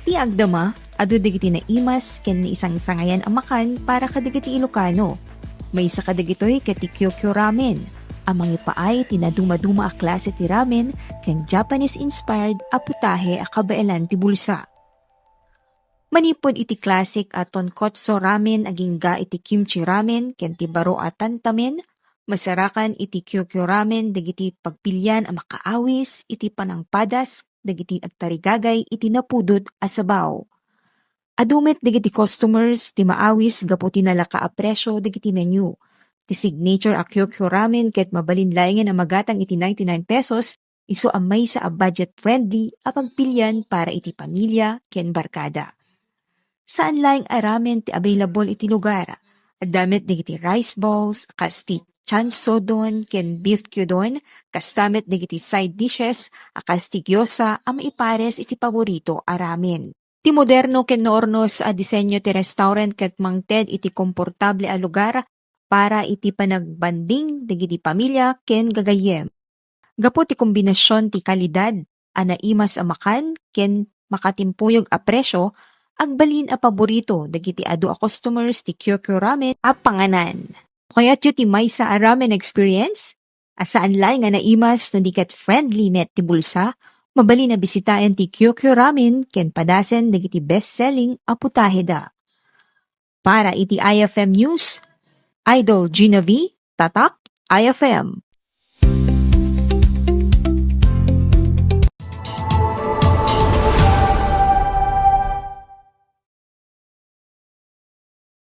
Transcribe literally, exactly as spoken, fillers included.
Ti agdama, adu dagiti naimas ken naisangsangayan a makan para kadagiti Ilocano. Maysa kadagitoy ket ti Kyokyo Ramen, a mangipaay ti nadumaduma a klase ti ramen ken Japanese-inspired a putahe a kabaelan ti bulsa. Manipud iti classic a tonkotsu ramen agingga iti kimchi ramen ken ti baro a tantamen, masarakan iti Kyokyo Ramen dagiti pagpilian a makaawis iti panangpadas dagiti agtarigagay iti napudot a sabaw. Adu met dagiti customers ti maawis gapu ti nalaka a presyo dagiti menu. Ti signature a Kyokyo Ramen ket mabalin laengen a magatang iti ninety-nine pesos, isu a maysa a budget-friendly a pagpilian para iti pamilya ken barkada. Saan laeng a ramen ti available iti lugar. Adda met dagiti rice balls, kas ti chansodon ken beef gyudon, kasta met dagiti side dishes a kas ti gyoza a maipares iti paborito a ramen. Ti moderno ken naurnos a disenyo ti restaurant ket mangted iti komportable a lugar para iti panagbanding dagiti pamilya ken gagayyem. Gapu ti kombinasion ti kalidad a naimas a makan ken makatimpuyog a presyo, agbalin a paborito dagiti adu a customers ti Kyokyo Ramen a panganan. Kayatyo ti maysa a ramen experience? A saan laeng nga naimas no di ket friendly met ti bulsa, mabalin a bisitaen ti Kyokyo Ramen ken padasen dagiti best-selling a putaheda. Para iti I F M News, Idol Gina V, Tatak, I F M.